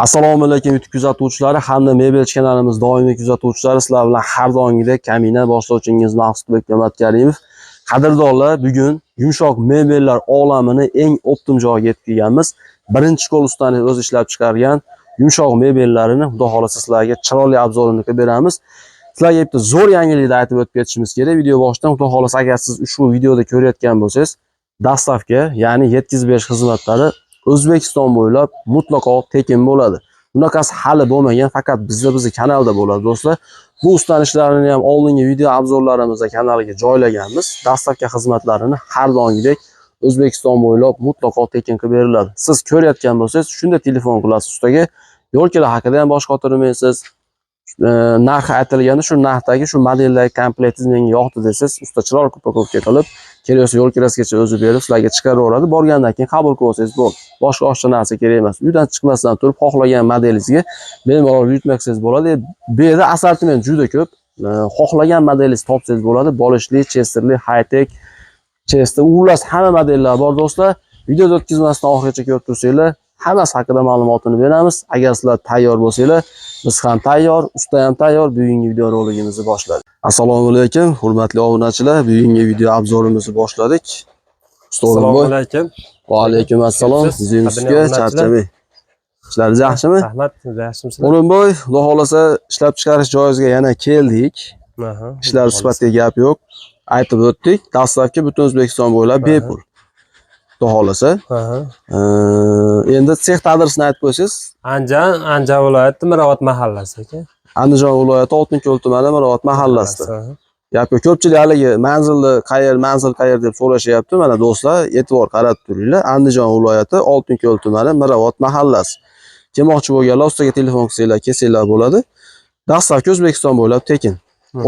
Assalomu alaykum YouTube kuzatuvchilari hamda Mebelchi kanalimiz doimiy kuzatuvchilari. Sizlar bilan har doimgidek kamina boshlovchingiz Maqsudbek Karimov. Qadrdonlar, bugun yumshoq mebellar olamini eng optim joyiga yetib kelganmiz. Birinchi qo'l ustani o'zi ishlab chiqargan yumshoq mebellarini Xudo xolasa sizlarga chiroyli обзор ini qilib beramiz. Sizlarga bitta zo'r yangilikni aytib o'tib ketishimiz kerak. Video boshidan Xudo xolasa agar siz ushbu videoda ko'rayotgan bo'lsangiz, доставка, ya'ni yetkazib berish xizmatlari O'zbekiston bo'ylab mutlaqo tekin bo'ladi. Bunaqasi hali bo'lmagan, faqat bizda, bizni kanalda bo'ladi, do'stlar. Bu ustani ishlarini ham oldingi video обзор larimizda kanalga joylaganmiz. Доставка xizmatlarini har doimgidek O'zbekiston bo'ylab mutlaqo tekin qilib beriladi. Siz ko'rayotgan bo'lsangiz, shunda telefon qilasiz ustaga. Yo'l kira haqida ham bosh qotirmaysiz. Narxi aytilganda shu narxdagi shu modeldagi komplektingiz menga yoqdi desangiz, usta chiroyli упаковка qilib, kerak bo'lsa yo'l kirasigacha o'zi berib sizlarga chiqaraveradi. Borgandan keyin qabul qilib olsangiz bo'ldi. Boshqa oshiqcha narsa kerak emas. Uydan chiqmasdan turib xohlagan modelingizga bemalol buyurtma qilsangiz bo'ladi. Bu yerda assortiment juda ko'p. Xohlagan modelingizni topsangiz bo'ladi. Bolishli, Chesterli, high-tech, Chester, xullas hamma modellar bor, do'stlar. Videoda o'tkazmasdan oxirigacha ko'rib tursanglar, hammasi haqida ma'lumotini beramiz. Agar sizlar tayyor bo'lsanglar, biz ham tayyor, usta ham tayyor. Bugungi video roligimizni boshladik. Assalomu alaykum, hurmatli obunachilar. Bugungi video обзор imizni boshladik. Usta Assalomu O'rinboy. alaykum. Va alaykum assalom. Siz, Yuzingizga qadrli obunachilar. Charchamang. Ishlaringiz yaxshimi? Rahmat, yaxshimisizlar? O'rinboy, Xudo xolasa ishlab chiqarish joyingizga yana keldik. Ishlar sifatiga gap yo'q. Aytib o'tdik. Доставка butun O'zbekiston bo'ylab bepul. Xudo xolasa. Endi sex adresini aytib qo'ysangiz. Andijon viloyati Mirobod mahallasi aka. Andijon viloyati Oltinko'l tumani Mirobod mahallasida. Aha. Gap yo'q. Ko'pchilik haligi manzilni qayer, manzil qayer deb so'rashyapti. Mana do'stlar, e'tibor qaratib turinglar. Andijon viloyati Oltinko'l tumani Mirobod mahallasi. Kelmoqchi bo'lganlar ustaga telefon qilsanglar, kelsanglar bo'ladi. Доставка O'zbekiston bo'ylab tekin.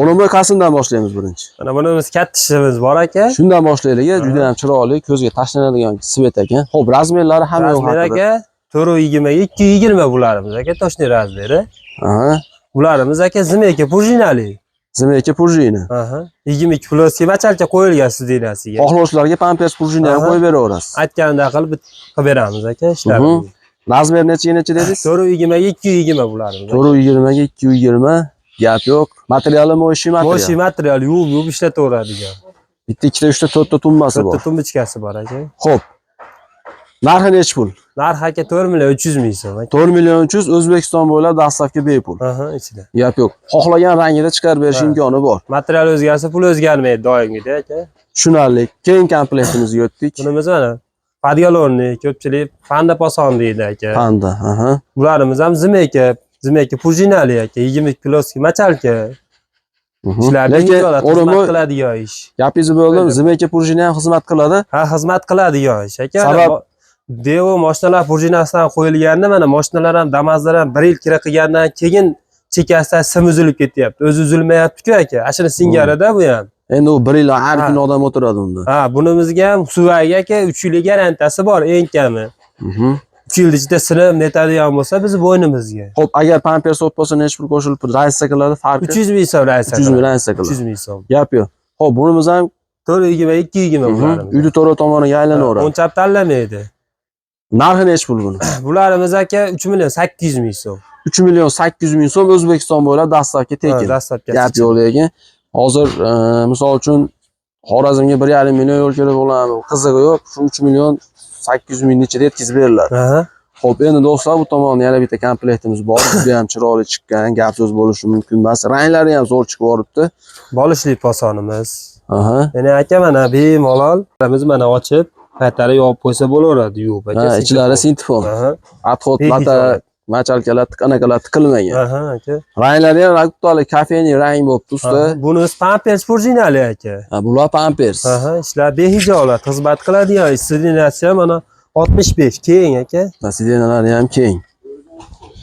O'rinboy, qaysidan boshlaymiz birinchi? Mana bunimiz katta ishimiz bor aka. Shundan boshlaylik, juda ham chiroyli, ko'zga tashlanadigan цвет ekan. Xo'p, размер lari hamma yo'q Размер haqida. Aka, 420 ga 220 bularimiz aka, точный размер i. Bularimiz aka змейка prujinali. Змейка пружина. Aha. 22 плоский мочалка qo'yilgan сиденья siga. Xohlovchilarga pampers пружина ham qo'yib beraverasiz. Aytganida qilib qilib beramiz aka ishlarini. Размер nechaga necha dedingiz? 420 ga 220 bularimiz. 420 ga 220, gap yo'q. Materiali моющий material. Моющий material, yuvib yuvib ishlataveradigan. Bitta, ikkita, uchta, to'rtta tumbasi bor. To'rtta тумбочка si bor aka. Xo'p. Narxi nechi pul? Narxi aka 4 million 300 ming so'm aka. 4 million 300, O'zbekiston bo'ylab доставка bepul. Aha, ichida. Gap yo'q. Xohlagan rangida chiqarib berish imkoni bor. Material o'zgarsa pul o'zgarmaydi doimgidek aka. Tushunarli. Keyin komplektimizga o'tdik. Bunimiz mana подголовник, ko'pchilik panda poson deydi aka. Panda, aha. Bularimiz ham змейка, змейка prujinali aka, 22 плоский мочалка. Ishlarni Lekin xizmat O'rinboy, qiladigan ish. gapingizni bo'ldim. Змейка пружина ham xizmat qiladi. Ha, xizmat qiladigan ish aka. Sabab? Devo mashinalar prujinasidan qo'yilganda mana mashinalar ham, Damazlar ham bir yil kira qilgandan keyin chekasidan sim uzilib ketyapti. O'zi uzilmayapti-ku aka. Ana shuni singarida bu ham. Endi u bir yil har kuni odam o'tiradi unda. Ha, bunimizga ham suvayga aka 3 yillik garantiyasi bor eng kami. 3 yil ichida sinib netadigan bo'lsa bizni bo'ynimizga. Xo'p, agar pampers olib bo'lsa nechi pul qo'shilib разница qiladi farqi? 300 ming so'm разница. 300 ming разница qiladi. 300 ming so'm. Gap yo'q. Xo'p, bunimiz ham 420 220 bularimiz. Uyni to'g'ri tomoniga aylanaveradi. O'ng chap tanlamaydi. Narxi nechi pul buni? Bularimiz aka 3 million 800 ming so'm. 3 million 800 ming so'm, O'zbekiston bo'ylab доставка tekin. Ha, доставка si. Gap yo'q lekin. Hozir misol uchun Xorazmga 1,5 million yo'l kerak bo'ladimi? Qizig'i yo'q. Shu 3 million 800 ming ichida yetkazib beriladi. Xo'p, endi do'stlar, bu tomonda yana bitta komplektimiz bor. Juda ham chiroyli chiqqan, gap so'z bo'lishi mumkin emas. Ranglari ham zo'r chiqib yuboribdi. Bolishli posonimiz. Aha. Ya'ni aka mana bemalol biz mana ochib, qaytarib yopib qo'ysa bo'laveradi yuvib aka. Ha, ichlari sintefon. Aha. Отход Behijolat. лата, мочалка lar, anaqalar tiqilmagan. Aha, aka. Ranglari ham rag'batli кофейный rang bo'libdi usta. Aha. Bunimiz pampers prujinali aka. Ha, bular pampers. Aha, ishlar behijolat xizmat qiladigan сиденья si ham mana 65 keng aka. Сиденья lari ham keng.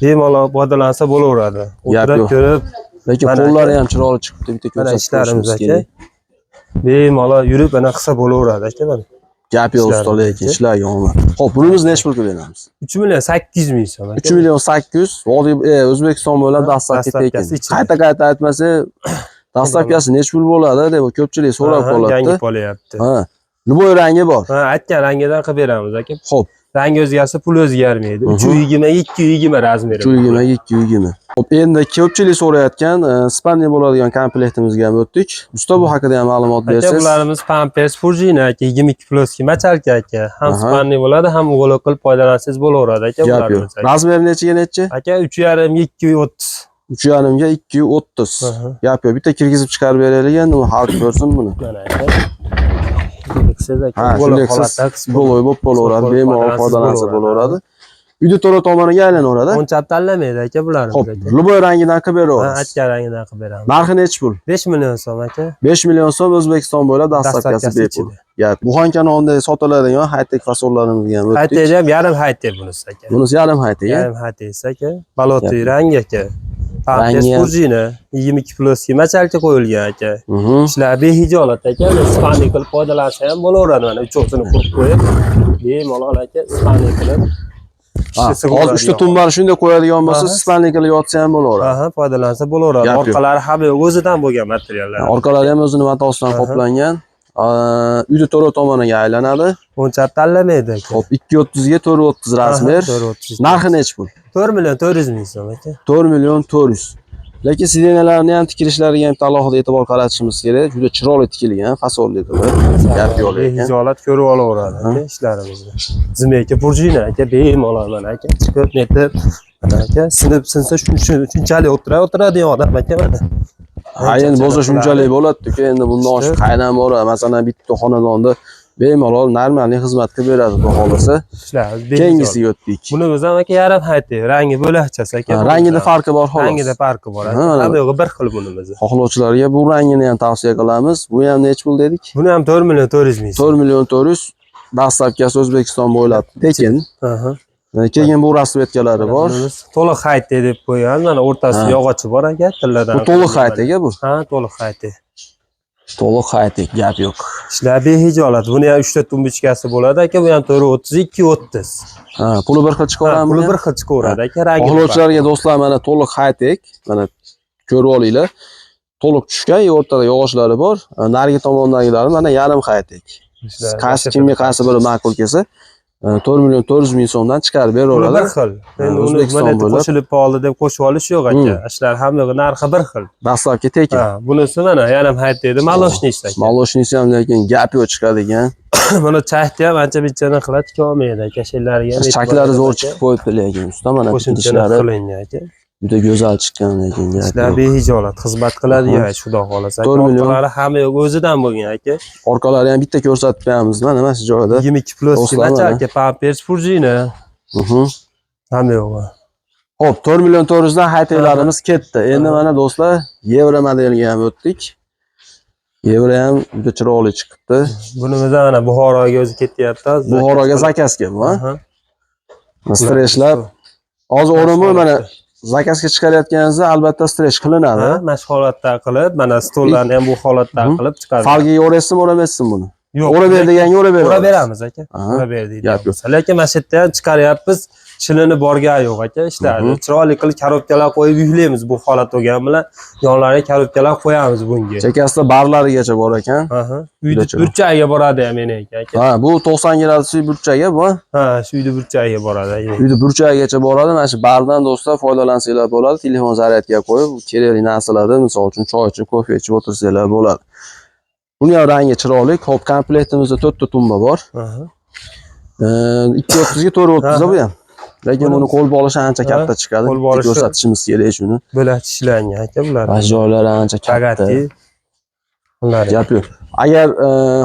Bemalol foydalansa bo'laveradi. Gap O'tirib yo'q. ko'rib Lekin Mana qo'llari aka. ham chiroyli chiqibdi, bitta mana ko'rsatib ishlarimiz qo'yishimiz aka. kerak. Bemalol yurib ana qilsa bo'laveradi aka mana. Gap yo'q Ishlarimiz usta, lekin aka. ishlarga omad. Xo'p, bunimiz nechi pulga beramiz? 3 million 800 ming so'm aka. 3 million 800, vodiy O'zbekiston bo'ylab Ha, доставка tekin. доставка si ichida. Qayta-qayta aytmasa, доставка si nechi pul bo'ladi deb ko'pchilik so'rab Aha, qoladi. Yangi qolyapti. Ha. Любой rangi bor. Ha, aytgan rangidan qilib beramiz aka. Xo'p, Rang o'zgarsa pul o'zgarmaydi. Mhm. 320 220 размер i. 320 220. Xo'p, endi ko'pchilik so'rayotgan спальный bo'ladigan komplektimizga ham o'tdik. Usta, bu haqida ham ma'lumot Aka, bersangiz. bularimiz pampers пружина aka, 22 плоский мочалка aka. Ham спальный bo'ladi, ham уголок qilib foydalansangiz bo'laveradi aka Gap yo'q. bularimiz aka. Размер i nechiga nechi? Aka, 3,5 2,30. 3,5 ga 2,30. Aha. Gap yo'q. Bitta kirgizib chiqarib beraylik endi, uni xalq ko'rsin buni. Mana aka. Shunday aka. Ha, Уголок shunday holatda Bo'loy bo'lib bo'laveradi, bemalol foydalansa bo'laveradi. Uyda to'ra tomoniga aylanaveradi. O'nchab tanlamaydi aka bularimiz Xo'p, aka. любой rangidan qilib Ha, beraverasiz. aytgan rangidan qilib beramiz. Narxi nechi pul? 5 million so'm aka. 5 million so'm O'zbekiston bo'ylab доставка si Доставка si bepul. ichida. Gap. Буханка nonda sotiladigan high-tech fasonlarimizga ham o'tdik. High-tech ham yarim high-tech bunisi aka. Bunisi yarim high-tech. Yarim high-tech aka. Болотный rang aka. Pampers Rangi ham- пружина 22 плоский мочалка qo'yilgan aka. Ishlar behijolat aka. Спальный qilib foydalansa ham bo'laveradi mana uchovsini qurib qo'yib bemalol aka спальный qilib Ha, ishlasa hozir bo'ladi. uchta tumbani shunday qo'yadigan bo'lsa, Aha. спальный qilib yotsa ham bo'laveradi. Aha, foydalansa bo'laveradi. Gap yo'q. Orqalari ham yo'q, o'zidan bo'lgan materiallar. Orqalari ham o'zini matosidan qoplangan. Uyda to'ra tomoniga aylanadi. O'nchab tanlamaydi aka. Xo'p, 2.30 ga 4.30 размер. Aha, 4.30. Narxi nechi pul? 4 million 400 ming so'm aka. 4 million 400. Lekin сиденья larni ham tikilishlariga ham alohida e'tibor qaratishimiz kerak. Juda chiroyli tikilgan, fasonli qilib. Gap yo'q lekin. Behijolat ko'rib olaveradi aka ishlarimizni. Змейка пружина aka bemalol mana aka chiqib netib mana aka sinib sinsa shunchalik o'tiradigan odam aka mana. Ha, endi bo'lsa shunchalik bo'ladi-ku, endi bundan oshiq qaydan boradi? Masalan, bitta xonadonda bemalol нормальный xizmat qilib beradi, xudo xohlasa. Ishlarimiz behijolat. Keyingisiga o'tdik. Buni o'zi ham aka yarim high-tech, rangi bo'lakchasi aka. Ha, rangida farqi bor xolos. Rangida farqi bor aka. Ha, mana. Hamma yo'g'i bir xil bunimiz. Xohlovchilarga bu rangini ham tavsiya qilamiz. Bu ham nechi pul dedik? Buni ham 4 million 400 ming so'm. 4 million 400, доставка si O'zbekiston bo'ylab tekin. Aha. Keyin bu расцветка lari bor. Bunimiz to'liq high-tech deb qo'ygan. Mana o'rtasida yog'ochi bor aka, tilladan. Bu to'liq high-tech bu. Ha, to'liq high-tech. To'liq high-tech, gap yo'q. Ishlar behijolat. Buni ham 3 ta тумбочка si bo'ladi aka, bu ham 4.30 2.30. Ha, puli bir xil Ha, chiqaveradimi? puli bir xil chiqaveradi aka, rangi. Xohlovchilarga do'stlar, mana to'liq high-tech, mana ko'rib olinglar. To'liq tushgan, o'rtada yog'ochlari bor. Narigi tomondagilari mana yarim high-tech. Qaysi kimga qaysi biri ma'qul kelsa, 4 million 400 ming so'mdan chiqarib Puli beraveradi. bir xil. Endi uni O'zbekiston mana bo'ylab. qo'shilib qoldi deb qo'shib olish yo'q aka. Ishlar hamma narxi bir xil. Доставка tekin. Ha, bunisi mana yarim high-tech молочный aka. Молочный si ham lekin gap yo'q chiqadigan. Mana chakni ham ancha bitchani qiladi, tika olmaydi aka, shellariga ham. Chaklari zo'r chiqib qo'yibdi lekin usta, mana Qo'shimcha tishlari qilingan aka. juda go'zal chiqqan lekin gap Ishlar yo'q. behijolat xizmat qiladi ya, xudo xohlasa. 4 million. Orqalari hamma yo'q o'zidan bo'lgan aka. Orqalari ham bitta ko'rsatib qo'yamiz mana shu joyda. 22 плюс Do'stlar, mana. aka, pampers пружина. Hamma yo'q. Xo'p, 4 million 400 dan high-techlarimiz ketdi. Endi mana do'stlar, Yevro modeliga ham o'tdik. Yevro ham juda chiroyli chiqibdi. Bunimiz ham mana Buxoroga o'zi ketyapti. Hozir. Buxoroga заказ ga bu, ha? Aha. Стрейч lar. Hozir o'rinboy mana заказ ga chiqarayotganingizda albatta стрейч qilinadi. Ha, mana shu holatda qilib, mana stollarni ham bu holatda qilib chiqadi. Фольга ga o'raysizmi, o'ramaysizmi buni? Yo'q. O'ra ber deganga o'ra beramiz. Ura beramiz aka. Aha. Ura ber deydi. Gap yo'q. Lekin mana shu yerda ham chiqaryapmiz. Shilini borgani yo'q aka, ishlarni. Chiroyli qilib коробка lar qo'yib yuklaymiz bu holat bo'lgani bilan. Yonlariga коробка lar qo'yamiz bunga. Chekkasida barlarigacha bor ekan. Aha. Uyni Juda chiroyli. burchagiga boradi ham meni aka. Ha, bu 90 gradusli burchaga bu. Ha, shu uyni burchagiga boradi. Uyni burchagigacha boradi. Mana shu bardan do'stlar foydalansanglar bo'ladi. Telefon zaryadga qo'yib, kerakli narsalarni, misol uchun choy ichib, kofe ichib o'tirsanglar bo'ladi. Buni ham rangi chiroyli. Xo'p, komplektimizda 4 ta tumba bor. Aha. 2.30 ga 4.30 bu ham. Lekin buni qo'l bolishi ancha katta chiqadi. Qo'l bolishi- Ko'rsatishimiz kerak shuni. Bo'lak ishlangan aka bular. Mana shu joylari ancha katta. Bogati. Ular. Gap yo'q. Agar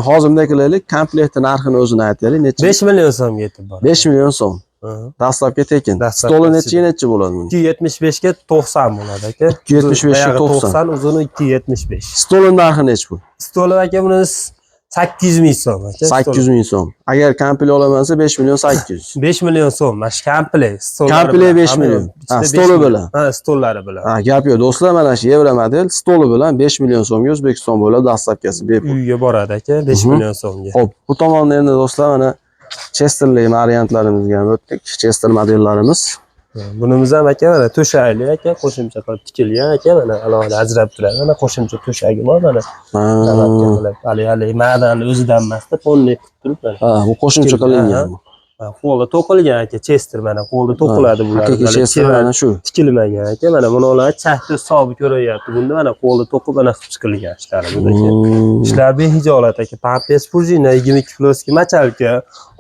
hozir bunday qilaylik, komplektni narxini o'zini aytaylik. Necha? 5 million so'mga yetib boradi. 5 million so'm. Aha. Доставка tekin. Доставка Stoli nechiga nechi bo'ladi buning? 2.75 ga 90 bo'ladi aka. 2.75 ga Oyog'i 90. 90, uzuni 2.75. Stolini narxi nechi pul? Stoli aka buni 800 ming so'm aka. 800 ming so'm. Agar komplekt olaman desa 5 million 800. 5 million so'm. Mana shu komplekt. Stollari Komplekt bilan. 5 million. Ichida Ha, 5 stoli million. bilan. Ha, stollari bilan. Ha, gap yo'q do'stlar, mana shu Yevro model stoli bilan 5 million so'mga O'zbekiston bo'ylab доставка si bepul. Uyga boradi aka 5 million so'mga. Xo'p, bu tomonda endi do'stlar mana Chesterli variantlarimizga ham o'tdik. Chester modellarimiz. Bunimiz ham aka mana to'shakli aka, qo'shimcha qilib tikilgan aka, mana alohida ajrab turadi. Mana qo'shimcha to'shagi bor mana. Talabga qilib, hali ma'danni o'zidan emasda, полный qilib turib mana. Ha, bu qo'shimcha Tikilgan, qilingan bu. Ha, qo'lda to'qilgan aka, Chester mana qo'lda to'qiladi bular. Haqiqiy Chester mana shu. Tikilmagan aka. Mana buni ular chakdi hisobi ko'rinyapti. Bunda mana qo'lda to'qib mana qilib chiqilgan ishlari bu aka. Ishlar behijolat aka. Pampers пружина 22 плоский мочалка,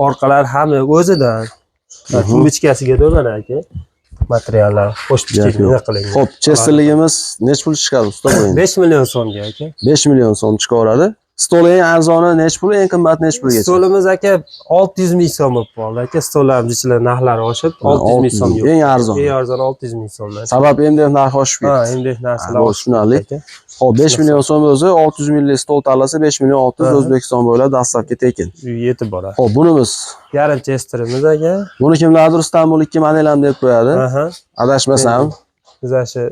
orqalar hamma o'zidan. Тумбочка siga da mana aka. Materiallar qo'shib Gap yo'q. nima qilingan. Xo'p, Chesterligimiz necha pul chiqadi usta bu endi? 5 million so'mga aka. 5 million so'm chiqaveradi. Stol eng arzoni necha pul, eng qimmat necha pulgacha? Stolimiz aka 600 ming so'm bo'lib qoldi aka. Stollarimiz ichida narxlari oshib 600 ming so'm. Eng arzoni. Eng arzoni 600 ming so'mdan. Sabab endi narx oshib Ha, ketdi. endi narsalar Bu oshib tushunarli. ketdi aka. Xo'p, 5 million so'm o'zi 600 minglik stol tanlasa 5 million 600 O'zbekiston bo'ylab доставка tekin. Uyga yetib boradi. Xo'p, bunimiz. Yarim Chesterimiz aka. Buni kimlardir Istanbul 2 model ham deb qo'yadi. Aha. Adashmasam. Biz shu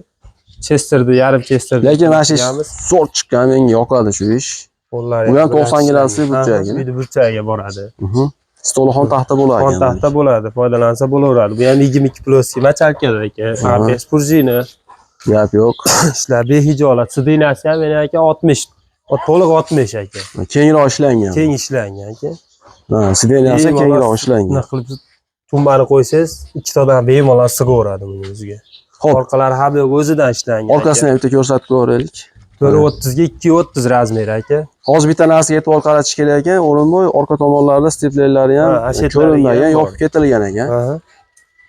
Chesterni, yarim Chesterni Lekin mana shu ish qilganmiz. zo'r chiqqan, menga yoqadi shu ish. Qo'llari Bu ham bilan 90 gradusli ishlangan. burchagini. Uyni burchagiga boradi. Stoli xon taxta bo'lar Xon ekan. taxta bo'ladi, foydalansa bo'laveradi. Bu ham 22 плоский мочалка da aka. Pampers пружина. Gap yo'q. Ishlar behijolat. Сиденья si ham meni aka 60. To'liq 60 aka. Kengroq ishlangan. Keng ishlangan aka. Ha, сиденья si Bemalol kengroq ishlangan. Bunaqa qilib tumbani qo'ysangiz, ikkita odam bemalol sig'averadi buni o'ziga. Xo'p. Orqalari ham yo'q, o'zidan ishlangan. Orqasini ham bitta ko'rsatib ko'raylik. 4.30 ga 2.30 размер aka. Hozir bitta narsaga e'tibor qaratish kerak ekan. O'rinboy orqa tomonlarida степлер lari ham Ha, ashetlari ko'rinmagan, ham bor. yopib ketilgan ekan. Aha.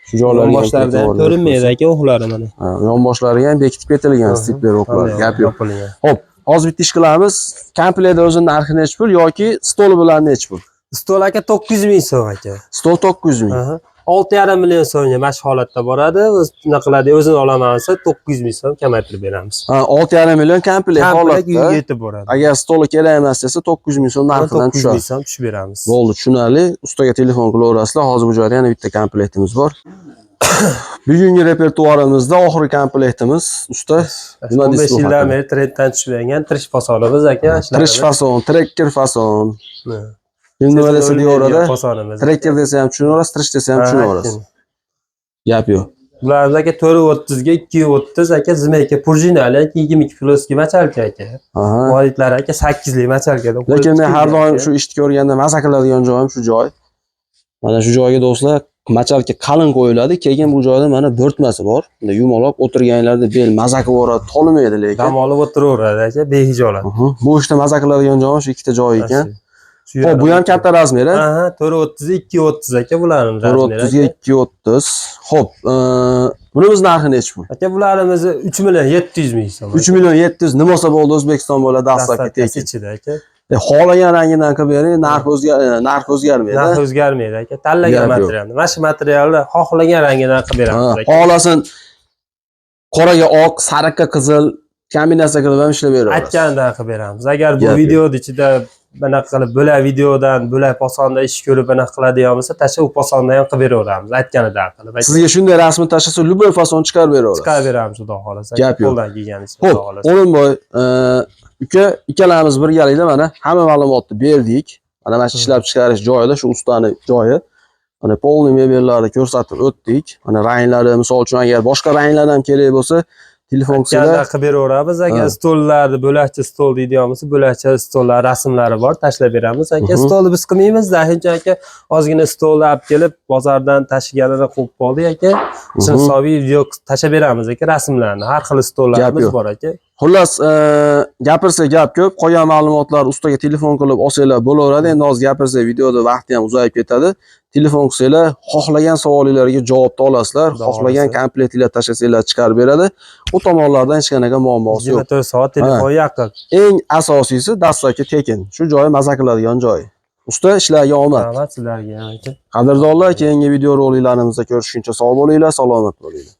Shu joylarga ham Yonboshlarida ham e'tibor berib ko'rinmaydi aka o'qlari mana. qo'ysa. Ha, yonboshlariga ham bekitib ketilgan степлер o'qlar. Gap yo'q. Yopilgan. Xo'p, hozir bitta ish qilamiz. Komplektda o'zi narxi nechi pul yoki stoli bilan nechi pul? Stol aka 900 ming so'm aka. Stol 900 ming. Aha. 6,5 million so'mga mana shu holatda boradi. O'zi nima qiladi, o'zini olaman desa 900 ming so'm kamaytirib beramiz. Ha, 6,5 million komplekt Komplekt holatda. uyga yetib boradi. Agar stoli kerak emas desa 900 ming so'm narxidan 900 ming tushadi. so'm tushib beramiz. Bo'ldi, tushunarli. Ustaga telefon qilaverasizlar. Hozir bu joyda yana bitta komplektimiz bor. Bugungi repertuarimizda oxirgi komplektimiz usta. Nima 15 deysiz bu yildan haqida? beri trenddan tushmagan tirish fasonimiz aka. Tirish fason, trekker fason. Kim nima desa deyaveradi. Fasonimiz. Trekker desa ham tushunaverasiz, tirish desa ham tushunaverasiz. Gap yo'q. Bularimiz aka 4.30 ga 2.30 aka, змейка пружинали aka, 22 плоский мочалка aka. Aha. Valitlari aka 8lik мочалка da. Lekin men har doim shu ishni ko'rganda maza qiladigan joyim shu joy. Mana shu joyga do'stlar мочалка qalin qo'yiladi, keyin bu joyda mana bo'rtmasi bor. Bunda yumaloq o'tirganlarda bel maza qilib yuboradi, tolimaydi lekin. Dam olib o'tiraveradi aka, behijolat. Bu ishda maza qiladigan joyim shu ikkita joy ekan. Xo'p, bu ham katta размер a? Aha, 4.30 2.30 aka bularimiz размер 4.30 ga 2.30. Xo'p, bunimiz narxi nechi pul? Aka bularimiz 3 million 700 ming so'm. 3 million 700 nima bo'lsa bo'ldi O'zbekiston bo'ladi доставка Доставка si tekin. ichida aka. Xohlagan rangidan qilib bering, narx o'zgarmaydi. Narx o'zgarmaydi aka. Tanlagan Gap yo'q. materialni. Mana shu materialni xohlagan rangidan qilib beramiz aka. Xohlasin qoraga oq, sariqqa qizil kombinatsiya qilib ham ishlab beraverasiz. Aytganidan qilib beramiz. Agar bu Gap yo'q. videoni ichida bunaqa qilib bo'lak videodan bo'lak posonda ish ko'rib bunaqa qiladigan bo'lsa, tasha u posonda ham qilib beraveramiz. Aytganidan qilib. Sizga shunday rasmni tashlasa, любой fason chiqarib beraverasiz. Chiqarib beramiz xudo xohlasa. Gap yo'q. Qo'ldan kelganicha Xo'p, xudo xohlasa. O'rinboy, uka ikkalamiz birgalikda mana hamma ma'lumotni berdik. Mana shu ishlab chiqarish joyida, shu ustani joyi. Mana полный mebellarni ko'rsatib o'tdik. Mana ranglari, misol uchun agar boshqa ranglar ham kerak bo'lsa, telefon Aytganidan qilsanglar, qilib beraveramiz. Agar stollarni bo'lakcha stol deydigan bo'lsa, bo'lakcha stollar rasmlari bor, tashlab beramiz. Aka, stolni biz qilmaymiz, shuning uchun aka ozgina stolni olib kelib bozordan tashiganini qo'yib qoldik aka. Shuni hisobiga video tashlab beramiz aka rasmlarni. Har xil stollarimiz yo'q. bor aka. Xullas, gapirsa gap ko'p, qolgan ma'lumotlar ustaga telefon qilib olsanglar bo'laveradi. Endi hozir gapirsa videoda vaqti ham uzayib ketadi. Telefon qilsanglar, xohlagan savolinglarga javobni olasizlar, Xudo xohlagan xohlasa. komplektinglar tashlasanglar chiqarib beradi. U tomonlardan hech qanaqa muammosi yo'q. 24 soat telefon yaqin. Eng asosiysi доставка tekin. Shu joyi maza qiladigan joy. Usta, ishlarga omad. Rahmat sizlarga aka. Qadrdonlar, keyingi video roliklarimizda ko'rishguncha sog' bo'linglar, salomat bo'linglar.